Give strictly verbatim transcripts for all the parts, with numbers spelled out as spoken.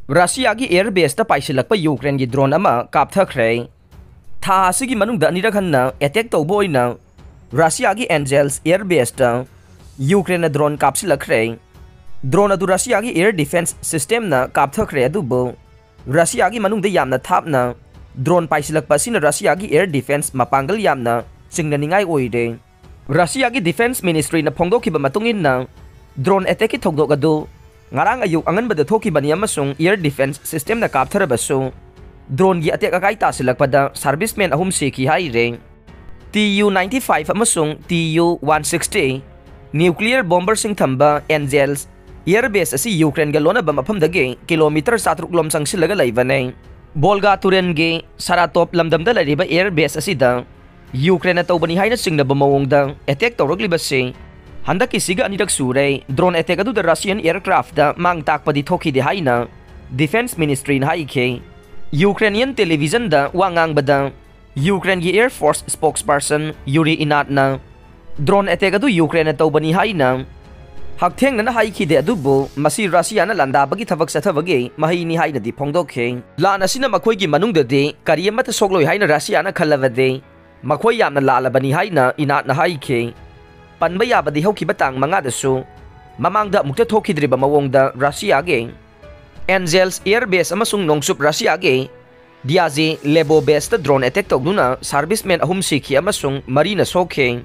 ꯔꯁꯤꯌꯥꯒꯤ air baseꯇ ꯄꯥꯏꯁꯤꯜꯂꯛꯄ ꯌꯨꯀ꯭ꯔꯦꯟꯒꯤ drone ꯑꯃ ꯀꯥꯞꯊꯈ꯭ꯔꯦ꯫ ꯊꯥ ꯑꯁꯤꯒꯤ ꯃꯅꯨꯡꯗ ꯑꯅꯤꯔꯛ ꯍꯟꯅ attack ꯇꯧꯕ ꯑꯣꯏꯅ ꯔꯁꯤꯌꯥꯒꯤ Angels air baseꯇ ꯌꯨꯀ꯭ꯔꯦꯟꯅ drone ꯀꯥꯞꯁꯤꯜꯂꯛꯈ꯭ꯔꯦ꯫ Drone ꯑꯗꯨ ꯔꯁꯤꯌꯥꯒꯤ air defence systemꯅ ꯀꯥꯞꯊꯈ꯭ꯔꯦ, ꯑꯗꯨꯕꯨ ꯔꯁꯤꯌꯥꯒꯤ ꯃꯅꯨꯡꯗ ꯌꯥꯝꯅ ꯊꯥꯞꯅ drone ꯄꯥꯏꯁꯤꯜꯂꯛꯄ ꯑꯁꯤꯅ ꯔꯁꯤꯌꯥꯒꯤ air defence ꯃꯄꯥꯡꯒꯜ ꯌꯥꯝꯅ ꯆꯤꯡꯅꯅꯤꯡꯉꯥꯏ ꯑꯣꯏꯔꯦ꯫ ꯔꯁꯤꯌꯥꯒꯤ Defence Ministryꯅ ꯐꯣꯡꯗꯣꯛꯈꯤꯕ ꯃꯇꯨꯡ ꯏꯟꯅ, drone attackꯀꯤ ꯊꯧꯗꯣꯛ ꯑꯗꯨ ꯉꯔꯥꯡ ꯑꯌꯨꯛ ꯑꯉꯟꯕꯗ ꯊꯣꯛꯈꯤꯕꯅꯤ ꯑꯃꯁꯨꯡ air defence systemꯅ ꯀꯥꯞꯊꯔꯕꯁꯨ, droneꯒꯤ ꯑꯇꯦꯛ ꯑꯀꯥꯏ ꯇꯥꯁꯤꯜꯂꯛꯄꯗ servicemen ꯑꯍꯨꯝ ꯁꯤꯈꯤ ꯍꯥꯏꯔꯦ꯫ TU ninety five ꯑꯃꯁꯨꯡ TU one sixty nuclear bomberꯁꯤꯡ ꯊꯝꯕ Angels air base ꯑꯁꯤ ꯌꯨꯀ꯭ꯔꯦꯟꯒ ꯂꯣꯟꯅꯕ ꯃꯐꯝꯗꯒꯤ ꯀꯤꯂꯣꯃꯤꯇꯔ ꯆꯥꯇ꯭ꯔꯨꯛ ꯂꯣꯝ ꯆꯪꯁꯤꯜꯂꯒ ꯂꯩꯕꯅꯤ꯫ ꯚꯣꯜꯒꯥ ꯇꯨꯔꯦꯜꯒꯤ ꯁꯥꯔꯥꯇꯣꯞ ꯂꯝꯗꯝꯗ ꯂꯩꯔꯤꯕ air base ꯑꯁꯤꯗ ꯌꯨꯀ꯭ꯔꯦꯟꯅ ꯇꯧꯕꯅꯤ ꯍꯥꯏꯅ ꯆꯤꯡꯅꯕ ꯃꯑꯣꯡꯗ attack ꯇꯧꯔꯛꯂꯤꯕꯁꯤ ꯍꯟꯗꯛꯀꯤꯁꯤꯒ ꯑꯅꯤꯔꯛ ꯁꯨꯔꯦ꯫ Drone attack ꯑꯗꯨꯗ Russian aircraftꯇ ꯃꯥꯡ ꯇꯥꯛꯄꯗꯤ ꯊꯣꯛꯈꯤꯗꯦ ꯍꯥꯏꯅ Defence Ministryꯅ ꯍꯥꯏꯈꯤ꯫ Ukrainian televisionꯗ ꯋꯥ ꯉꯥꯡꯕꯗ ꯌꯨꯀ꯭ꯔꯦꯟꯒꯤ air force spokesperson Yuri Inatꯅ drone attack ꯑꯗꯨ ꯌꯨꯀ꯭ꯔꯦꯟꯅ ꯇꯧꯕꯅꯤ ꯍꯥꯏꯅ ꯍꯛꯊꯦꯡꯅꯅ ꯍꯥꯏꯈꯤꯗꯦ, ꯑꯗꯨꯕꯨ ꯃꯁꯤ ꯔꯁꯤꯌꯥꯅ ꯂꯥꯟꯗꯥꯕꯒꯤ ꯊꯕꯛ ꯆꯠꯊꯕꯒꯤ ꯃꯍꯩꯅꯤ ꯍꯥꯏꯅꯗꯤ ꯐꯣꯡꯗꯣꯛꯈꯤ꯫ ꯂꯥꯟ ꯑꯁꯤꯅ ꯃꯈꯣꯏꯒꯤ ꯃꯅꯨꯡꯗꯗꯤ ꯀꯔꯤ ꯑꯃꯠꯇ ꯁꯣꯛꯂꯣꯏ ꯍꯥꯏꯅ ꯔꯁꯤꯌꯥꯅ ꯈꯜꯂꯕꯗꯤ ꯃꯈꯣꯏ ꯌꯥꯝꯅ ꯂꯥꯜꯂꯕꯅꯤ ꯍꯥꯏꯅ ꯏꯅꯥꯠꯅ ꯍꯥꯏꯈꯤ꯫ ꯄꯟꯕ ꯌꯥꯕꯗꯤ ꯍꯧꯈꯤꯕ ꯇꯥꯡ ꯃꯉꯥꯗꯁꯨ ꯃꯃꯥꯡꯗ ꯑꯃꯨꯛꯇ ꯊꯣꯛꯈꯤꯗ꯭ꯔꯤꯕ ꯃꯑꯣꯡꯗ ꯔꯁꯤꯌꯥꯒꯤ Angels air base ꯑꯃꯁꯨꯡ ꯅꯣꯡꯆꯨꯞ ꯔꯁꯤꯌꯥꯒꯤ ꯗꯤꯌꯥꯖꯤ ꯂꯦꯕꯣ baseꯇ drone attack ꯇꯧꯗꯨꯅ servicemen ꯑꯍꯨꯝ ꯁꯤꯈꯤ ꯑꯃꯁꯨꯡ ꯃꯔꯤꯅ ꯁꯣꯛꯈꯤ꯫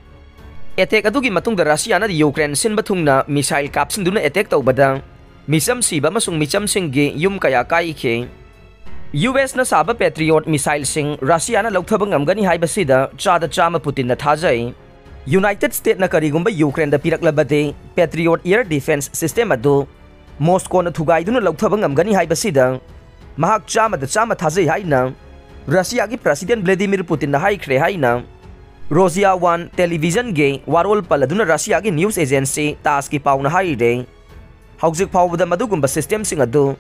Attack ꯑꯗꯨꯒꯤ ꯃꯇꯨꯡꯗ ꯔꯁꯤꯌꯥꯅ ꯌꯨꯀ꯭ꯔꯦꯟ ꯁꯤꯟꯕ ꯊꯨꯡꯅ missile ꯀꯥꯞꯁꯤꯟꯗꯨꯅ attack ꯇꯧꯕꯗ ꯃꯤꯆꯝ ꯁꯤꯕ ꯑꯃꯁꯨꯡ ꯃꯤꯆꯝꯁꯤꯡꯒꯤ ꯌꯨꯝ ꯀꯌꯥ ꯀꯥꯏꯈꯤ꯫ USꯅ ꯁꯥꯕ Patriot missileꯁꯤꯡ ꯔꯁꯤꯌꯥꯅ ꯂꯧꯊꯕ ꯉꯝꯒꯅꯤ ꯍꯥꯏꯕꯁꯤꯗ ꯆꯥꯗ ꯆꯥꯝꯃ ꯄꯨꯇꯤꯟꯅ ꯊꯥꯖꯩ꯫ United Statesꯅ ꯀꯔꯤꯒꯨꯝꯕ ꯌꯨꯀ꯭ꯔꯦꯟꯗ ꯄꯤꯔꯛꯂꯕꯗꯤ Patriot air defence system ꯑꯗꯨ ꯃꯣꯁꯀꯣꯅ ꯊꯨꯒꯥꯏꯗꯨꯅ ꯂꯧꯊꯕ ꯉꯝꯒꯅꯤ ꯍꯥꯏꯕꯁꯤꯗ ꯃꯍꯥꯛ ꯆꯥꯝꯃꯗ ꯆꯥꯝꯃ ꯊꯥꯖꯩ ꯍꯥꯏꯅ ꯔꯁꯤꯌꯥꯒꯤ President Vladimir Putinꯅ ꯍꯥꯏꯈ꯭ꯔꯦ ꯍꯥꯏꯅ Rossiya One televisionꯒꯤ ꯋꯥꯔꯣꯜ ꯄꯜꯂꯗꯨꯅ ꯔꯁꯤꯌꯥꯒꯤ news agency TASSꯀꯤ ꯄꯥꯎꯅ ꯍꯥꯏꯔꯦ꯫ ꯍꯧꯖꯤꯛ ꯐꯥꯎꯕꯗ ꯃꯗꯨꯒꯨꯝꯕ systemꯁꯤꯡ ꯑꯗꯨ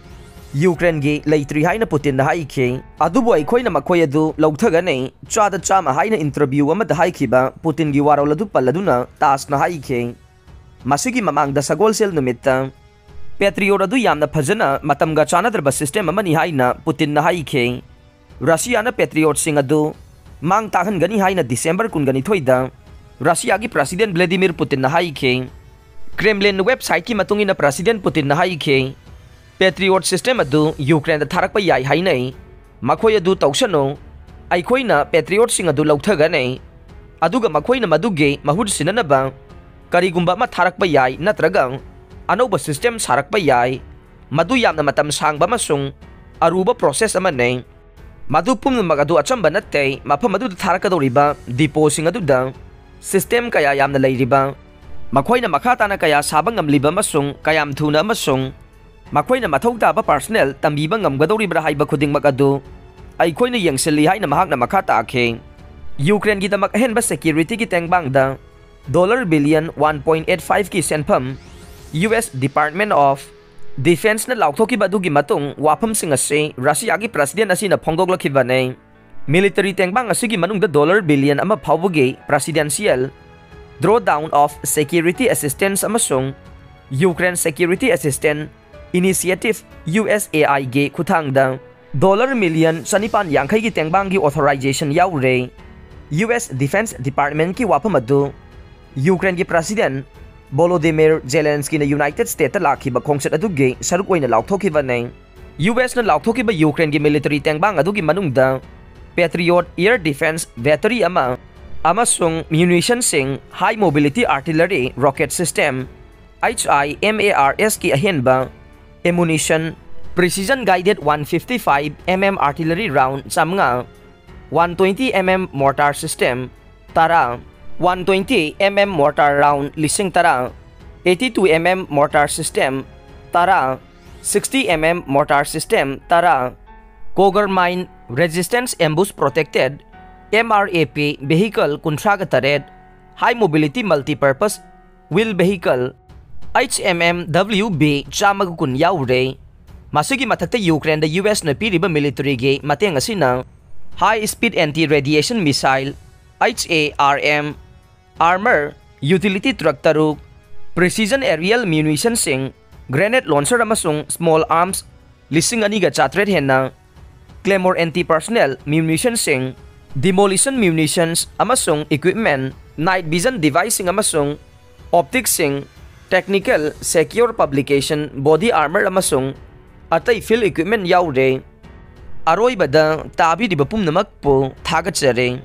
ꯌꯨꯀ꯭ꯔꯦꯟꯒꯤ ꯂꯩꯇ꯭ꯔꯤ ꯍꯥꯏꯅ ꯄꯨꯇꯤꯟꯅ ꯍꯥꯏꯈꯤ꯫ ꯑꯗꯨꯕꯨ ꯑꯩꯈꯣꯏꯅ ꯃꯈꯣꯏ ꯑꯗꯨ ꯂꯧꯊꯒꯅꯤ, ꯆꯥꯗ ꯆꯥꯝꯃ ꯍꯥꯏꯅ interview ꯑꯃꯗ ꯍꯥꯏꯈꯤꯕ ꯄꯨꯇꯤꯟꯒꯤ ꯋꯥꯔꯣꯜ ꯑꯗꯨ ꯄꯜꯂꯗꯨꯅ TASSꯅ ꯍꯥꯏꯈꯤ꯫ ꯃꯁꯤꯒꯤ ꯃꯃꯥꯡꯗ ꯁꯒꯣꯜꯁꯦꯜ ꯅꯨꯃꯤꯠꯇ Patriot ꯑꯗꯨ ꯌꯥꯝꯅ ꯐꯖꯅ ꯃꯇꯝꯒ ꯆꯥꯟꯅꯗ꯭ꯔꯕ system ꯑꯃꯅꯤ ꯍꯥꯏꯅ ꯄꯨꯇꯤꯟꯅ ꯍꯥꯏꯈꯤ꯫ ꯔꯁꯤꯌꯥꯅ Patriotꯁꯤꯡ ꯑꯗꯨ ꯃꯥꯡ ꯇꯥꯛꯍꯟꯒꯅꯤ ꯍꯥꯏꯅ December ꯀꯨꯟꯒ ꯅꯤꯊꯣꯏꯗ ꯔꯁꯤꯌꯥꯒꯤ President Vladimir ꯄꯨꯇꯤꯟꯅ ꯍꯥꯏꯈꯤ꯫ Kremlin websiteꯀꯤ ꯃꯇꯨꯡ ꯏꯟꯅ President ꯄꯨꯇꯤꯟꯅ ꯍꯥꯏꯈꯤ, Patriot system ꯑꯗꯨ ꯌꯨꯀ꯭ꯔꯦꯟꯗ ꯊꯥꯔꯛꯄ ꯌꯥꯏ ꯍꯥꯏꯅꯩ꯫ ꯃꯈꯣꯏ ꯑꯗꯨ ꯇꯧꯁꯅꯨ꯫ ꯑꯩꯈꯣꯏꯅ Patriotꯁꯤꯡ ꯑꯗꯨ ꯂꯧꯊꯒꯅꯤ꯫ ꯑꯗꯨꯒ ꯃꯈꯣꯏꯅ ꯃꯗꯨꯒꯤ ꯃꯍꯨꯠ ꯁꯤꯟꯅꯅꯕ ꯀꯔꯤꯒꯨꯝꯕ ꯑꯃ ꯊꯥꯔꯛꯄ ꯌꯥꯏ ꯅꯠꯇ꯭ꯔꯒ ꯑꯅꯧꯕ system ꯁꯥꯔꯛꯄ ꯌꯥꯏ꯫ ꯃꯗꯨ ꯌꯥꯝꯅ ꯃꯇꯝ ꯁꯥꯡꯕ ꯑꯃꯁꯨꯡ ꯑꯔꯨꯕ process ꯑꯃꯅꯤ꯫ ꯃꯗꯨ ꯄꯨꯝꯅꯃꯛ ꯑꯗꯨ ꯑꯆꯝꯕ ꯅꯠꯇꯦ꯫ ꯃꯐꯝ ꯑꯗꯨꯗ ꯊꯥꯔꯛꯀꯗꯧꯔꯤꯕ depotꯁꯤꯡ ꯑꯗꯨꯗ system ꯀꯌꯥ ꯌꯥꯝꯅ ꯂꯩꯔꯤꯕ, ꯃꯈꯣꯏꯅ ꯃꯈꯥ ꯇꯥꯅ ꯀꯌꯥ ꯁꯥꯕ ꯉꯝꯂꯤꯕ ꯑꯃꯁꯨꯡ ꯀꯌꯥꯝ ꯊꯨꯅ ꯑꯃꯁꯨꯡ ꯃꯈꯣꯏꯅ ꯃꯊꯧ ꯇꯥꯕ personnel ꯇꯝꯕꯤꯕ ꯉꯝꯒꯗꯧꯔꯤꯕ꯭ꯔꯥ ꯍꯥꯏꯕ ꯈꯨꯗꯤꯡꯃꯛ ꯑꯗꯨ ꯑꯩꯈꯣꯏꯅ ꯌꯦꯡꯁꯤꯜꯂꯤ ꯍꯥꯏꯅ ꯃꯍꯥꯛꯅ ꯃꯈꯥ ꯇꯥꯈꯤ꯫ ꯌꯨꯀ꯭ꯔꯦꯟꯒꯤꯗꯃꯛ ꯑꯍꯦꯟꯕ securityꯒꯤ ꯇꯦꯡꯕꯥꯡꯗ dollar billion one point eight fiveꯀꯤ ꯁꯦꯟꯐꯝ U S Department of Defenseꯅ ꯂꯥꯎꯊꯣꯛꯈꯤꯕ ꯑꯗꯨꯒꯤ ꯃꯇꯨꯡ ꯋꯥꯐꯝꯁꯤꯡ ꯑꯁꯤ ꯔꯁꯤꯌꯥꯒꯤ President ꯑꯁꯤꯅ ꯐꯣꯡꯗꯣꯛꯂꯛꯈꯤꯕꯅꯤ꯫ Military ꯇꯦꯡꯕꯥꯡ ꯑꯁꯤꯒꯤ ꯃꯅꯨꯡꯗ dollar billion ꯑꯃ ꯐꯥꯎꯕꯒꯤ presidential drawdown of security assistance ꯑꯃꯁꯨꯡ Ukraine Security Assistance Initiative, U S A I ꯒꯤ ꯈꯨꯠꯊꯥꯡꯗ dollar million ꯆꯅꯤꯄꯥꯟ ꯌꯥꯡꯈꯩꯒꯤ ꯇꯦꯡꯕꯥꯡꯒꯤ authorization ꯌꯥꯎꯔꯦ꯫ U S Defense Departmentꯀꯤ ꯋꯥꯐꯝ ꯑꯗꯨ ꯌꯨꯀ꯭ꯔꯦꯟꯒꯤ President Volodymyr Zelenskyꯅ United Statesꯇ ꯂꯥꯛꯈꯤꯕ ꯈꯣꯡꯆꯠ ꯑꯗꯨꯒꯤ ꯁꯔꯨꯛ ꯑꯣꯏꯅ ꯂꯥꯎꯊꯣꯛꯈꯤꯕꯅꯤ꯫ USꯅ ꯂꯥꯎꯊꯣꯛꯈꯤꯕ ꯌꯨꯀ꯭ꯔꯦꯟꯒꯤ military ꯇꯦꯡꯕꯥꯡ ꯑꯗꯨꯒꯤ ꯃꯅꯨꯡꯗ Patriot air defense battery ꯑꯃ ꯑꯃꯁꯨꯡ munitionꯁꯤꯡ, high mobility artillery rocket system, HIMARSꯀꯤ ꯑꯍꯦꯟꯕ ammunition, precision guided one fifty five mm artillery round ꯆꯥꯃꯉꯥ, one twenty mm mortar system ꯇꯔꯥ, one twenty mm mortar round ꯂꯤꯁꯤꯡ ꯇꯔꯥ, eighty two mm mortar system ꯇꯔꯥ, sixty mm mortar system ꯇꯔꯥ, Cougar mine resistance ambush protected, MRAP vehicle ꯀꯨꯟꯊ꯭ꯔꯥꯒ ꯇꯔꯦꯠ, high mobility multipurpose wheel vehicle, HMMWV ꯆꯥꯝꯃꯒ ꯀꯨꯟ ꯌꯥꯎꯔꯦ꯫ ꯃꯁꯤꯒꯤ ꯃꯊꯛꯇ ꯌꯨꯀ꯭ꯔꯦꯟꯗ USꯅ ꯄꯤꯔꯤꯕ militaryꯒꯤ ꯃꯇꯦꯡ ꯑꯁꯤꯅ high speed anti radiation missile, HARM, armor, utility truck ꯇꯔꯨꯛ, precision aerial munitionꯁꯤꯡ, grenade launcher ꯑꯃꯁꯨꯡ small arms ꯂꯤꯁꯤꯡ ꯑꯅꯤꯒ ꯆꯥꯇ꯭ꯔꯦꯠ ꯍꯦꯟꯅ, Claymore anti-personnel munitionꯁꯤꯡ, demolition munitions ꯑꯃꯁꯨꯡ equipment, night vision deviceꯁꯤꯡ ꯑꯃꯁꯨꯡ opticsꯁꯤꯡ, technical, secure publication, body armor ꯑꯃꯁꯨꯡ ꯑꯇꯩ field equipment ꯌꯥꯎꯔꯦ꯫ ꯑꯔꯣꯏꯕꯗ ꯇꯥꯕꯤꯔꯤꯕ ꯄꯨꯝꯅꯃꯛꯄꯨ ꯊꯥꯒꯠꯆꯔꯤ꯫